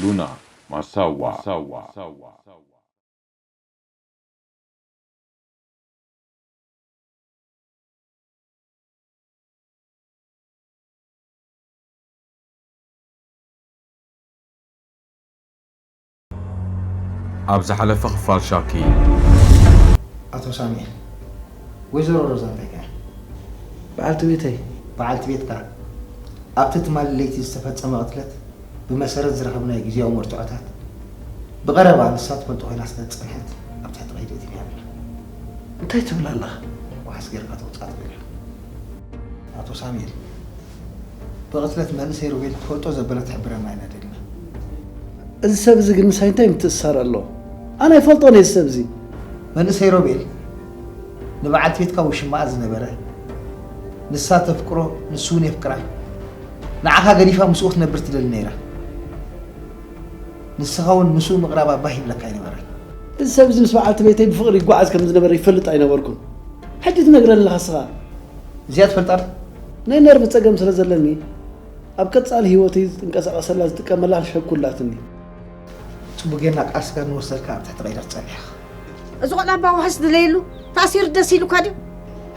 ሉና ማሳዋ። ኣብ ዝሓለፈ ክፋል ሻኪ። ኣቶ ሳሙኤል፣ ወይዘሮ ሮዛ እንታይ ከ? በዓልቲ ቤተይ። በዓልቲ ቤትካ ኣብቲ ትማሊ ለይቲ ዝተፈጸመ ቅትለት ብመሰረት ዝረኸብናዮ ግዜያዊ መርትዖታት ብቐረባ ንሳ ትፈልጦ ኮይና ስለ ዝጸንሐት ኣብ ትሕቲ ቀይዲ ኣእቲናያ ኣለና። እንታይ ትብል ኣለኻ? ዋሕስ ጌርካ ተውጽኣ ትኽእል ኢኻ። ኣቶ ሳሙኤል፣ ብቕትለት መንእሰይ ሮቤል ትፈልጦ ዘበለ ትሕብረና ኢና ደሊና። እዚ ሰብ እዚ ግን ምሳይ እንታይ ምትእስሳር ኣለዎ? ኣነ ኣይፈልጦን እየ እዚ ሰብ እዚ። መንእሰይ ሮቤል ንበዓልቲ ቤትካ ውሽማኣ ዝነበረ፣ ንሳ ተፍቅሮ፣ ንሱ እውን የፍቅራ፣ ንዓኻ ገዲፋ ምስኡ ክትነብር ትደሊ ነይራ። ንስኻ እውን ምስኡ ምቕራብ ኣባህ ይብለካ ኣይነበረን። እዚ ሰብ እዚ ምስ በዓልቲ ቤተይ ብፍቕሪ ይጓዓዝ ከም ዝነበረ ይፈልጥ ኣይነበርኩን። ሕጂ ትነግረኒ ኣለኻ ንስኻ። እዚኣ ትፈልጣ ዶ? ናይ ነርቭ ጸገም ስለ ዘለኒ ኣብ ቀጻሊ ህይወተይ ዝንቀሳቐሰላ ዝጥቀመላ ሸኩ ኣላትኒ። ጽቡቅ ጌርና ቃልስካ ንወሰድካ ኣብ ትሕቲ ቀይዳ ትጸንሕ ኢኻ። እዚ ቆልዓ እባ ዋሕስ ድለየሉ። ተኣሲሩ ደስ ኢሉካ ድዩ?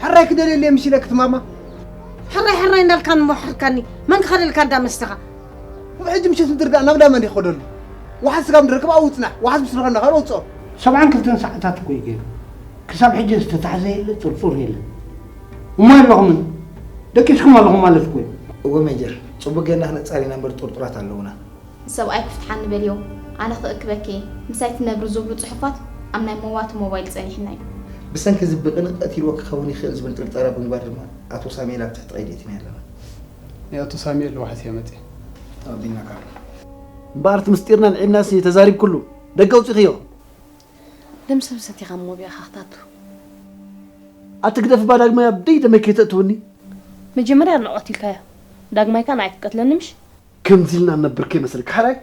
ሕራይ ክደልየሉ እየ ምስ ኢለኪ ትማማ። ሕራይ ሕራይ እንዳልካ እሞ ሕርካኒ። መን ክኸደልካ እንዳ መስተኻ? ካብ ሕጂ ምሸት ንድርዳእ ናብ ዳመን ይኸደሉ። ዋሕስ ስጋብ ንረክብ ኣብኡ ጽናሕ። ዋሕስ ምስ ረኸብና ካልእ ወጽኦ። ሰብዓን ክልተን ሰዓታት እኮ እዩ ገይሩ። ክሳብ ሕጂ ዝተታሕዘ የለ፣ ጥርጡር የለ። እሞ የለኹምን። ደቂስኩም ኣለኹም ማለት እኮ እዩ። እወ ሜጀር፣ ጽቡቅ ጌርና ክነጻሪ ኢና እምበር ጥርጡራት ኣለውና። ሰብኣይ ክፍትሓኒ በልዮ፣ ኣነ ክእክበኪ እየ፣ ምሳይ ትነብሪ ዝብሉ ጽሑፋት ኣብ ናይ መዋቲ ሞባይል ጸኒሕና እዩ። ብሰንኪ እዚ ብቕንኢ ቀቲልዎ ክኸውን ይኽእል ዝብል ጥርጠራ ብምግባር ድማ ኣቶ ሳሙኤል ኣብ ትሕቲ ቀይዲ ኣእቲናዮ ኣለና። ናይ ኣቶ ሳሙኤል ዋሕስ እያ መጽያ። ተቐቢልናካ ኣለና። እምበኣር እቲ ምስጢርና ንዒብናሲ ተዛሪብኩሉ ደገ ኣውጺኽዮ። ደም ሰብ ሰቲኻ እሞ ብኢኻ ክታቱ። ኣቲ ግደፍ እባ ዳግማይ ኣብ ደይ ደመይ ከይተእትውኒ። መጀመርያ ኣሎ ቀቲልካዮ። ዳግማይ ከኣ ንዓይ ክትቀትለኒ ምሽ? ከምዚ ኢልና ንነብር ከይመስለካ ሓራይ።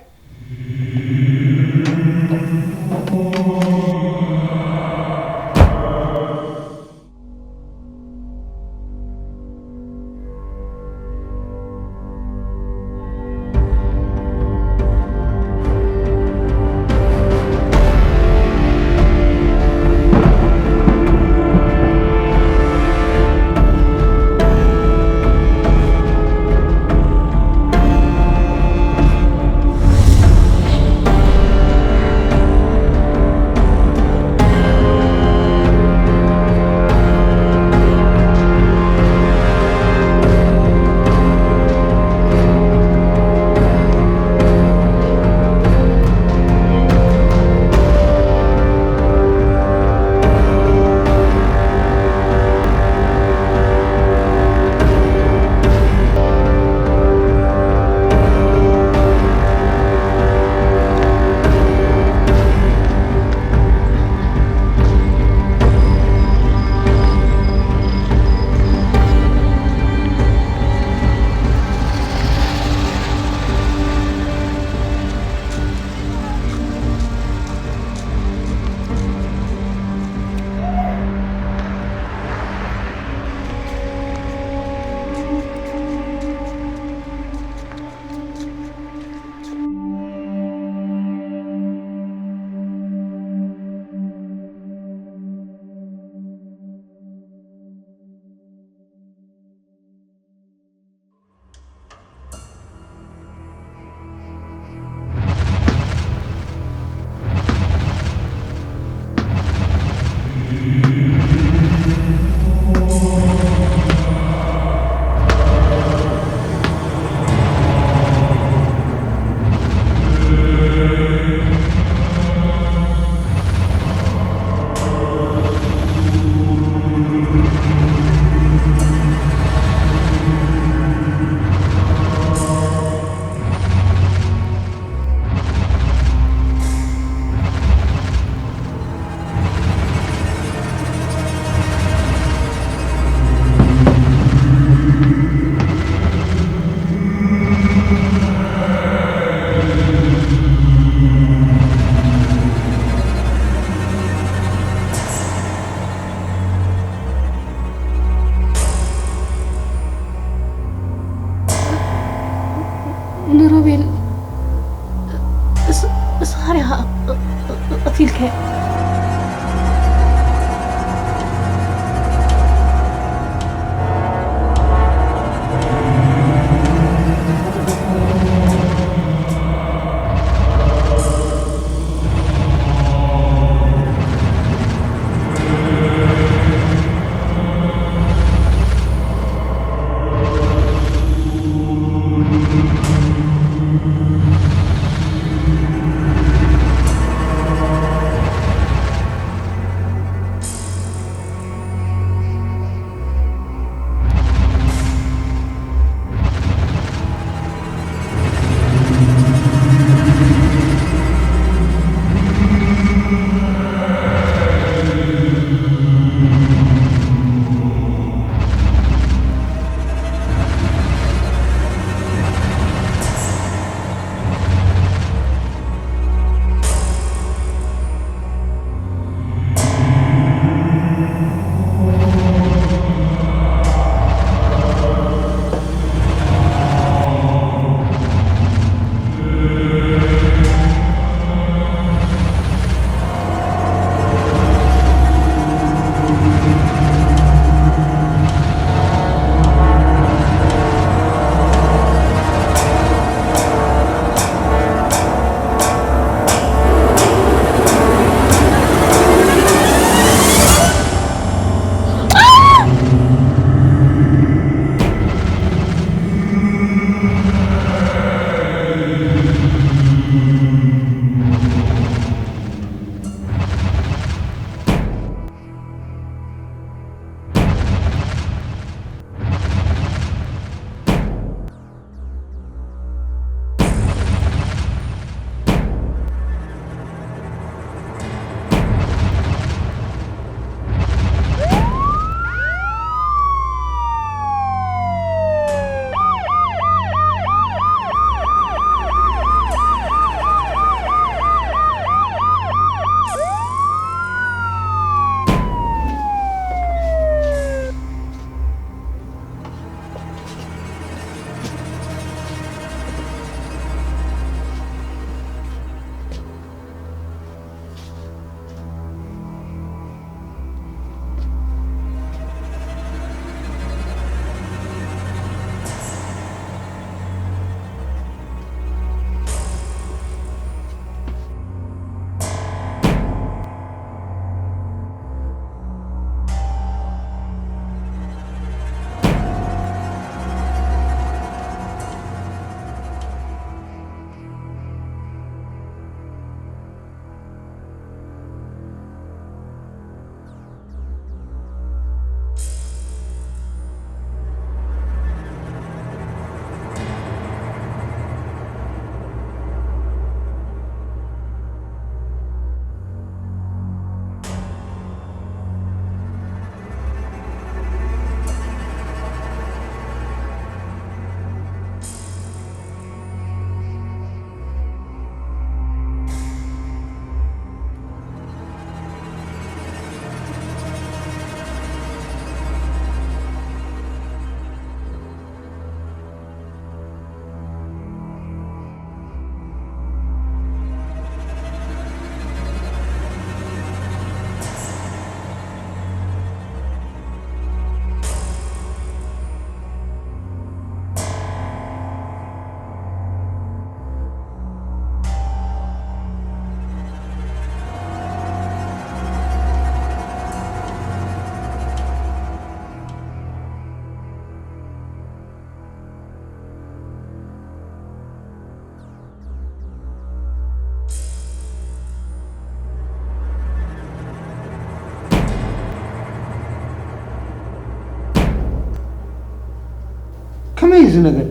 ከመይ እዚ ነገር?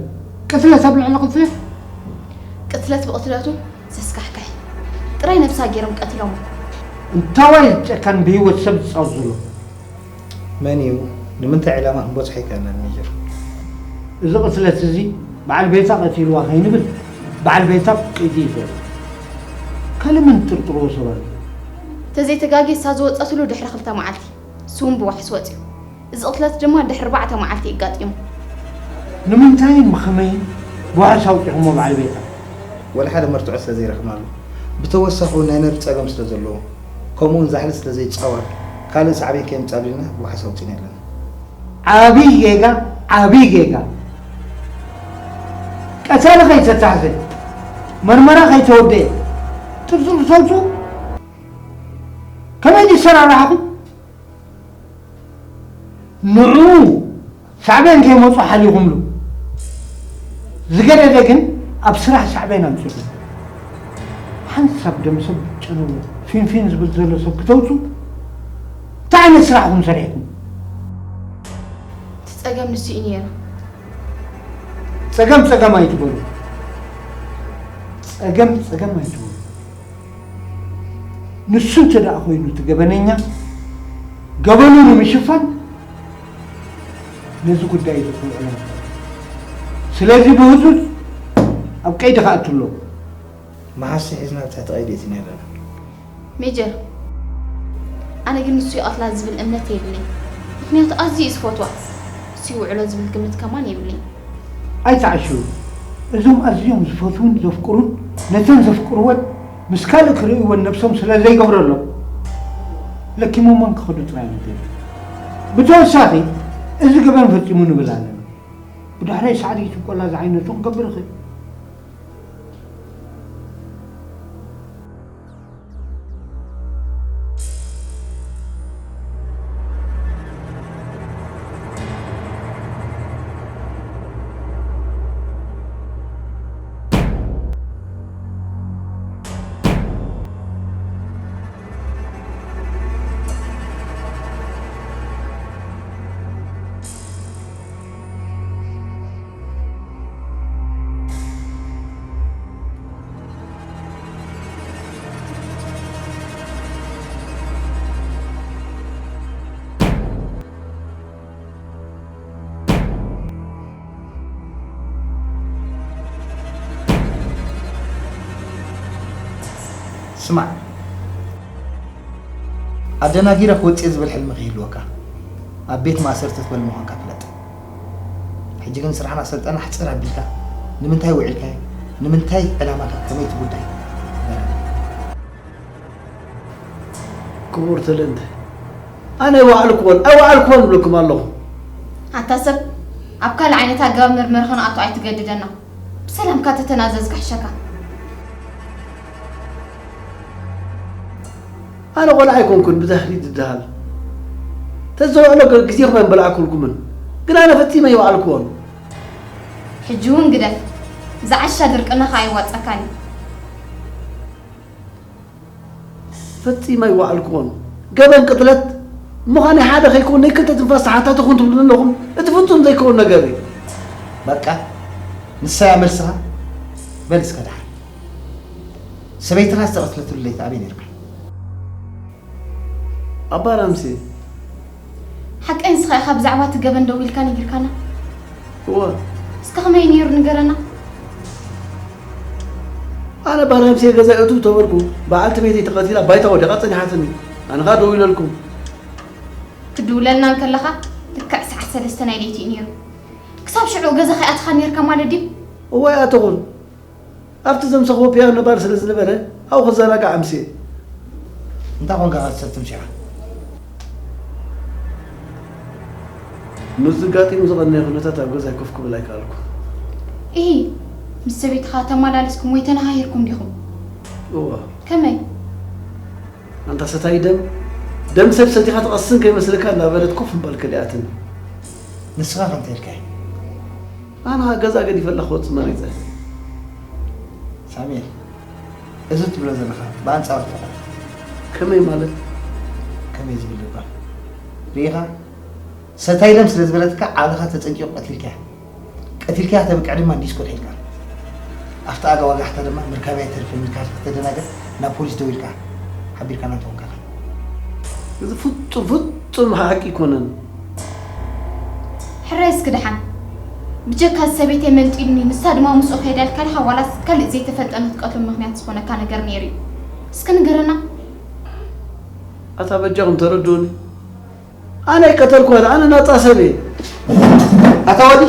ቅትለት ኣብ ልዕሊ ቅትለት? ቅትለት ብቕትለቱ ዘስካሕክሕ ጥራይ ነብሳ ገይሮም ቀቲሎሞ። እንታዋይ ጨካን ብህይወት ሰብ ዝጻወት ዘሎ? መን እዩ? ንምንታይ ዕላማ ክንበጽሖ ኣይከኣልናን ሜጀር። እዚ ቅትለት እዚ በዓል ቤታ ቀቲልዋ ከይንብል በዓል ቤታ ቅዲ ይፈል ካልእ መን ትጥርጥርዎ ሰብ ኣሎ? ተዘይተጋጌ እሳ ዝወጸትሉ ድሕሪ ክልተ መዓልቲ እሱ እውን ብዋሕስ ወጺኡ። እዚ ቅትለት ድማ ድሕሪ ኣርባዕተ መዓልቲ እዩ ኣጋጢሙ። ንምንታይን ብኸመይን ብዋሕስ ኣውጺኹሞ በዓል ቤታ? ወላ ሓደ መርትዖ ስለ ዘይረኽብናሉ፣ ብተወሳኺ እውን ናይ ነርቭ ጸገም ስለ ዘለዎ፣ ከምኡ እውን ዛሕሊ ስለ ዘይጻወር፣ ካልእ ሳዕቤን ከየምጽኣሉ ኢልና ብዋሕስ ኣውጺእና ኣለና። ዓብዪ ጌጋ፣ ዓብዪ ጌጋ። ቀታሊ ከይተታሕዘ፣ መርመራ ከይተወደየ፣ ጥርጥር ተውፅኡ? ከመይ ድዩ ኣሰራርሓኹም? ንዑ ሳዕቤን ከይመፁ ሓሊኹምሉ። ዝገደደ ግን ኣብ ስራሕ ሳዕቤን ኣምፅሉ። ሓንሳብ ደም ሰብ ጨነዉ ፊንፊን ዝብል ዘሎ ሰብ ክተውፁ እንታይ ዓይነት ስራሕ ኢኹም ሰሪሕኩም? እቲ ፀገም ንሱ እዩ ነይሩ። ፀገም ፀገም ኣይትበሉ። ፀገም ፀገም ኣይትበሉ። ንሱ እንተ ደኣ ኮይኑ እቲ ገበነኛ ገበኑ ንምሽፋን ነዚ ጉዳይ እዚ ክውዕሎ ስለዚ ብህጹጽ ኣብ ቀይዲ ክኣቱ ኣለዎ። መሓሲ ሒዝና ኣብ ትሕቲ ቀይዲ እቲና ኣለና። ሜጀር፣ ኣነ ግን ንሱ ይቐትላ ዝብል እምነት የብለይን፣ ምኽንያቱ ኣዝዩ እዩ ዝፈትዋ። ንሱ ይውዕሎ ዝብል ግምት ከማን የብለይን። ኣይትዓሽዉ። እዞም ኣዝዮም ዝፈትዉን ዘፍቅሩን ነተን ዘፍቅርወን ምስ ካልእ ክርእይወን ነብሶም ስለ ዘይገብረሎም ለኪሞመን ክኸዱ ጥራይ እዩ ገይሩ። ብተወሳኺ እዚ ገበን ፈጺሙ ንብል ኣለና። ብዳሕራይ ሳዕሪ ይትብቆላ ዝዓይነቱ ክገብር ይኽእል። ስማዕ፣ ኣደናጊረ ክወፅእ ዝብል ሕልሚ ከይህልወካ ኣብ ቤት ማእሰርቲ ትበል ምዃንካ ፍለጥ። ሕጂ ግን ስራሕና ሰልጠና ሕፅር ኣቢልካ ንምንታይ ውዒልካዮ? ንምንታይ ዕላማካ? ከመይ እቲ ጉዳይ? በረና። ክቡር ትልንት፣ ኣነ ኣይወዓልኩዎን ኣይወዓልኩዎን እብለኩም ኣለኹ። ኣታ ሰብ፣ ኣብ ካልእ ዓይነት ኣገባብ መርመሪ ከነኣቱ ኣይትገድደና። ብሰላምካ ተተናዘዝ ክሕሸካ። ኣነ ቆልዓ ኣይኮንኩን ብዛህሪ ዝደሃል ተዘውዕሎ ግዜኹም ኣይምበላዕኩልኩምን፣ ግን ኣነ ፈጺመ ኣይወዓልኩዎን። ሕጂ እውን ግደፍ፣ ዝዓሻ ድርቅናኻ ኣይዋጸካን እዩ። ፈጺመ ኣይወዓልኩዎን። ገበን ቅትለት ምዃነይ ሓደ ከይከውን ናይ ክልተ ትንፋስ ተሓታቲ ኩን ትብሉኒ ኣለኹም። እቲ ፍጹም ዘይከውን ነገር እዩ። በቃ ንሳ እያ መልስኻ። በል እስከ ደሓር ሰበይትኻ ዝተቐትለትሉ ለይቲ ኣበይ ነይርካ? ኣባ ራምሴ። ሓቀይ ንስኻ ኢኻ ብዛዕባ እቲ ገበን ደዊልካ ነጊርካና? እወ። እስከ ከመይ ነይሩ ንገረና? ኣነ ኣባ ራምሴ ገዛይ እትው ተበልኩ፣ በዓልቲ ቤተይ ተቐቲላ ባይታ ወዲቓ ጸኒሓትኒ። ኣነ ኸኣ ደዊለልኩም። ክትድውለልና እንከለኻ ልክዕ ሰዓት ሰለስተ ናይ ለይቲ እዩ ነይሩ። ክሳብ ሽዑ ገዛ ከይኣተኻ ነይርካ ማለት ድዩ? እወ ኣይኣተኹን። ኣብቲ ዘምሰኽዎ ፒያኖ ባር ስለ ዝነበረ ኣብኡ ክዘናጋዕ ኣምስየ። እንታይ ኮንካ ክትሰቲ ምሲኻ? ምስዚ ኣጋጢሙ ዝቐነየ ኩነታት ኣብ ገዛይ ኮፍ ክብል ኣይከኣልኩን። ኢሂ፣ ምስ ሰበይትኻ ተመላሊስኩም ወይ ተነሃሂርኩም ዲኹም? እወ። ከመይ? ኣንታ ሰታይ ደም፣ ደም ሰብ ሰቲኻ ትቐስን ከይመስለካ እንዳበለት ኮፍ ምባል ከሊኣትኒ። ንስኻ ከ እንታይ ኢልካያ? ኣነ ኸኣ ገዛ ገዲፈላ ክወጽእ መሪጸ። ሳሙኤል፣ እዚ ትብሎ ዘለኻ ብኣንጻሩ ተቐበል። ከመይ ማለት? ከመይ ዝብል እባ ርኢኻ? ሰታይ ደም ስለ ዝበለትካ ዓቕልኻ ተጸንቂቑ ቀቲልካያ። ቀቲልካያ ተብቅዕ ድማ ዲስኮ ተሂልካ። ኣብቲ ኣጋ ዋጋሕታ ድማ ምርካብያ ተርፍን ኢልካ ከተደናገር ናብ ፖሊስ ደዊልካ ሓቢርካ ናንተ ወንካኻ። እዚ ፍጹም ፍጹም ሓቂ ኣይኮነን። ሕራይ እስኪ ደሓን ብጀካ ሰበይተይ መንጢሉኒ ንሳ ድማ ምስኡ ከይዳ ኢልካ ዲኻ ዋላስ ካልእ ዘይተፈልጠ ንክትቀትሎ ምኽንያት ዝኾነካ ነገር ነይሩ እዩ? እስኪ ንገረና። ኣታ በጃኹም ተረድኡኒ። ኣነ ኣይቀተልኩዋን፣ ኣነ ናጻ ሰብ እየ። ኣታ ወዲ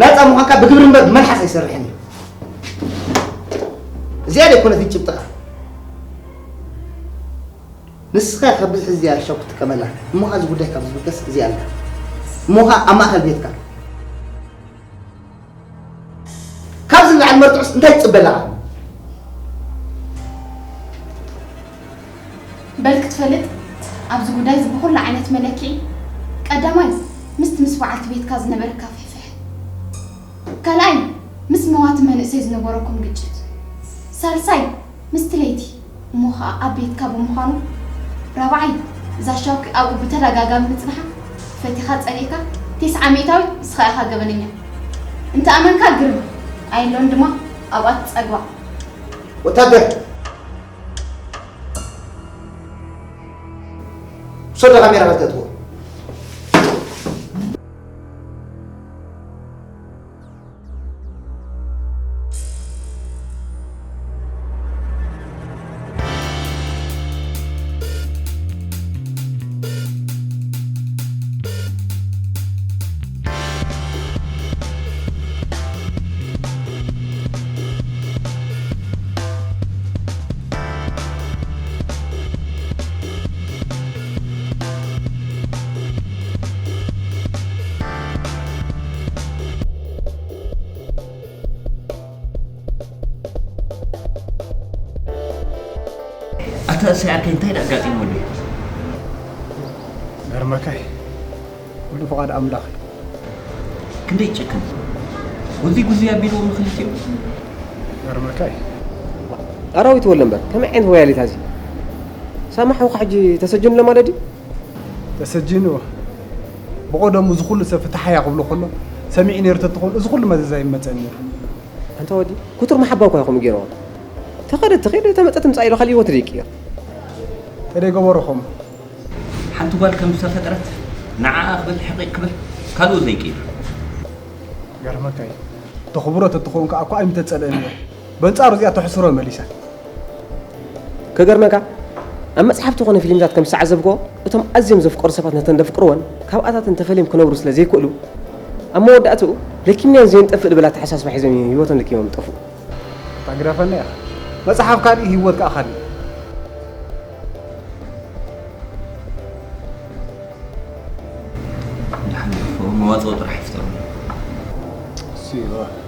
ናጻ ምዃንካ ብግብሪ እምበር ብመልሓስ ኣይሰርሕን እዩ። እዚኣ ደይኮነት ጭብጥኻ። ንስኻ ኢኻ ብዝሒ እዚኣ ሻው ክትጥቀመላ እሞ ኸኣ እዚ ጉዳይ ካብ ዝብገስ እዚኣ ኣላ እሞ ኸኣ ኣብ ማእኸል ቤትካ ካብዚ ንላዕሊ መርትዖስ እንታይ ትጽበ ኣለኻ? በል ክትፈልጥ ኣብዚ ጉዳይ እዚ ብኹሉ ዓይነት መለክዒ ቀዳማይ ምስቲ ምስ በዓልቲ ቤትካ ዝነበረካ ፍሕፍሕ ካልኣይ ምስ መዋቲ መንእሰይ ዝነበረኩም ግጭት ሳልሳይ ምስቲ ለይቲ እሞ ኸኣ ኣብ ቤትካ ብምዃኑ ራብዓይ እዛ ሻውኪ ኣብኡ ብተደጋጋሚ ምጽንሓ ፈቲኻ ጸሊእካ ቴስዓ ሚእታዊት ንስኻ ኢኻ ገበነኛ እንተ ኣመንካ ግርም ኣየሎን ድማ ኣብኣ ትጸግባ ወታደር ሰዶ ካሜራ ከተትዎ ኣታ እሰይ ዓርከይ እንታይ ደኣ ኣጋጢምዎ ኣሎ? ገርመካይ ኩሉ ፍቓድ ኣምላኽ እዩ። ክንደይ ይጨክን? ጉዚ ጉዚ ኣቢልዎም ንክልቲኦም። ገርመካይ ኣራዊት ወለ እምበር ከመይ ዓይነት ወያሊት ኣዚ ሳማሕ ውካ ሕጂ ተሰጅኑ ኣሎ ማለት ድዩ? ተሰጅኑ ብቐደሙ እዚ ኩሉ ሰብ ፍትሓያ ክብሎ ከሎ ሰሚዑ ነይሩ ተትኾን እዚ ኩሉ መዘዝ ኣይመፀን ነይሩ። ኣንታ ወዲ ኩቱር መሓባ እኳ ኢኹም ገይርዎ። ተኸደ ትኸይድ ተመፀ ትምፃእ ኢሉ ካልእ ህይወት ደይቅየር። ተደይ ገበርኹም። ሓንቲ ጓል ከም ዝተፈጥረት ንዓኣ ክብል ሕቒቕ ክብል ካልኡ ዘይቅይር። ገርመካ እዩ። ተኽብሮ ተትኸውን ከዓ እኳ ኣይምተፀልአን ነይሩ። በንፃሩ እዚኣ ተሕስሮ መሊሳ። ከገርመካ ኣብ መፅሓፍቲ ኮነ ፊልምታት ከም ዝተዓዘብክዎ እቶም ኣዝዮም ዘፍቀሩ ሰባት ነተን ዘፍቅርወን ካብኣታተን ተፈልዮም ክነብሩ ስለ ዘይክእሉ ኣብ መወዳእትኡ ለኪምናዮም ዘየንጠፍእ ልብል ኣተሓሳስባ ሒዞም እዮም ህይወቶም ለኪሞም ዝጠፍኡ። ታግረፈና ኢኻ። መፅሓፍ ካሊእ ህይወት ከዓ ካሊእ። ድሓን መዋፅኦ ጥራሕ ይፍጠሩ። እሱ እዩ።